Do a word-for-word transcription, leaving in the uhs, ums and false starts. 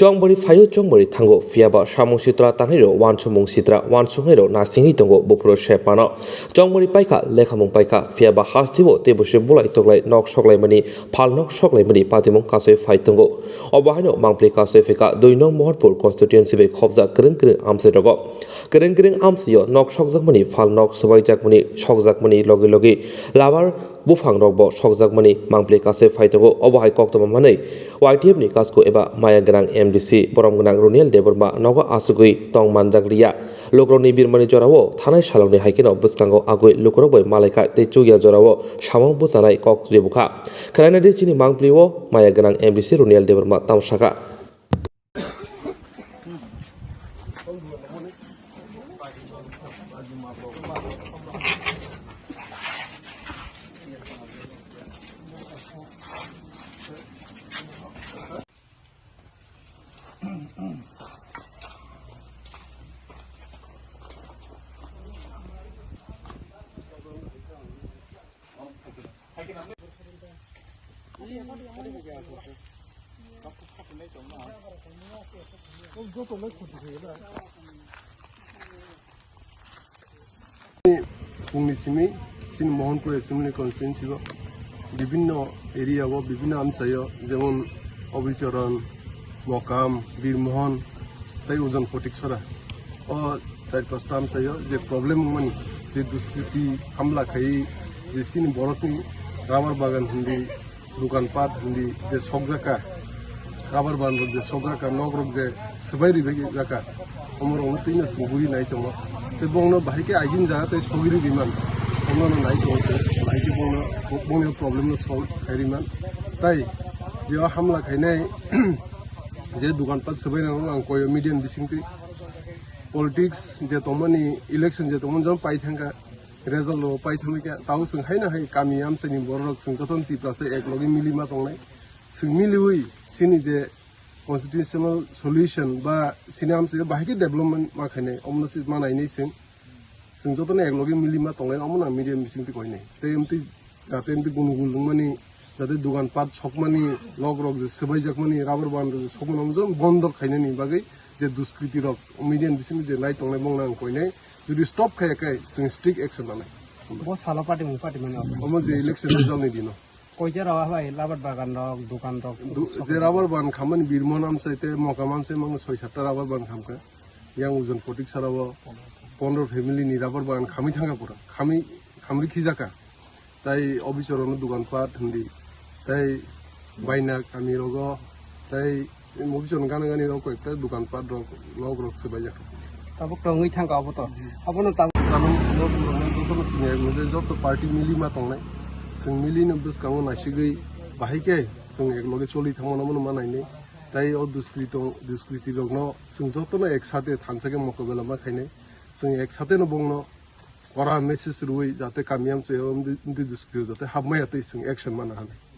Chongbari phaio chongbari thango, phiyaba samung sitra tangnairok wansukmung sitra wansuknairok nasingwi tongo buphuru sepmano. Chongbari paikha lekhamung paikha, phiyaba hasteo teibo se bulai toklai nok soklaimani, phalnok soklaimani patimung kasui phai tongo. Obo haino mangpli kasui phaikha dui nong Mohanpur constituency bai khobjak kwrwng kwrwng amchairogo. Kwrwng kwrwng amchaio nok sokjakmani, phalnok swbaijakmani, sokjakmani logi logi labar buphangrokbo sokjakmani mangpli kasui phai tongo. Obo hai koktwma manwi Y T F ni kasko eba maya gwnang M D C borom gwnang Runiel Debbarma nogo achugwi tong manjak liya. Lukurokni birmani jorao thanai salokni hai kheno bwskango agwi lukurok bai malaikha tei chukya jorao samung bwchanai kok ribukha. Khwlainadi chini mangpli o maya gwnang M D C Runiel Debbarma tamo sakha. Pungni simi chini Mohanpur Assembly Constituency o bibinno area o bibinno amchaio, jemon Obichoron, Mokam, Birmohon tei Ujon Potiksora. O char pasta amchaio je problem wngmani, je duskriti hamla khai je chini borokni rubber bagan hindi, dukan pat hindi je sokjaka, rubber ban rok je sokjaka, nok rok je swbai ri bai jaka, omo rok no twi no suguri nai tongo. Tei bongno bahai khe agin jaga tei sogiri riman, omo no nai tongo, bahai khe bongno, bongni problem no solve khai riman. Tai je o hamla khainai je dukan pat swbai rok ang koyo media ni bisingtwi politics je tongmani, election je tongmani jong pai thangkha. Result rok pai thangwi khe, tabuk chwng haino hai kami amchaini bororok chwng jotono Tiprasa ek logi mili ma tongnai. Chwng miliwi chini je constitutional solution ba chini amchaio bahai khe development ma khainai, omono se ma nainai chwng. Chwng jotono ek logi mili ma tongnai, omono ang media bisingtwi koinai. Tei amtwi jate amtwi gunugul wngmani, jate dugan pat sokmani, nok rok je swbaijakmani, rubber ban rok je sokmani, omo jotono bondo khainani bagwi je duskriti rok media bisingtwi je nai tongnai, bongno ang koinai. Jodi stop khaya khe chwng strict action lanai. Bo salo party mung party mani abo. Omo je election result ni dino. Koita rok bai labat bagan rok, dukan rok, Du-, sok je rok. Rubber ban khamani Birmon amchai tei Mokam amchai mang soi satta rubber ban khamkha. Yang Ujon Potiksara o pondro family ni rubber ban khamwi thangkha pura. Khamwi, khamri khijakha. Tai officer rokno dukan pat hindi. Tai baina kami rogo. Tai officer gana gani rok koi tai dukan pat rok, nok rok swbaijak. Tabuk tongwi thangka abo to. Abono tabuk. Salung sino burokno jotono sini mile joto party mili ma tongnai. Chwng mili no bwskango naisigwi bahai khe chwng ek loge choli thangmano mano ma nainai. Tai o duskrito, duskriti rokno chwng jotono ek sate thansa khe mokobela ma khainai. Chwng ek sate no bongno kora message rwui jate kami amchaio amtwi, amtwi duskrito jate hapmaya tei chwng action mana hanai.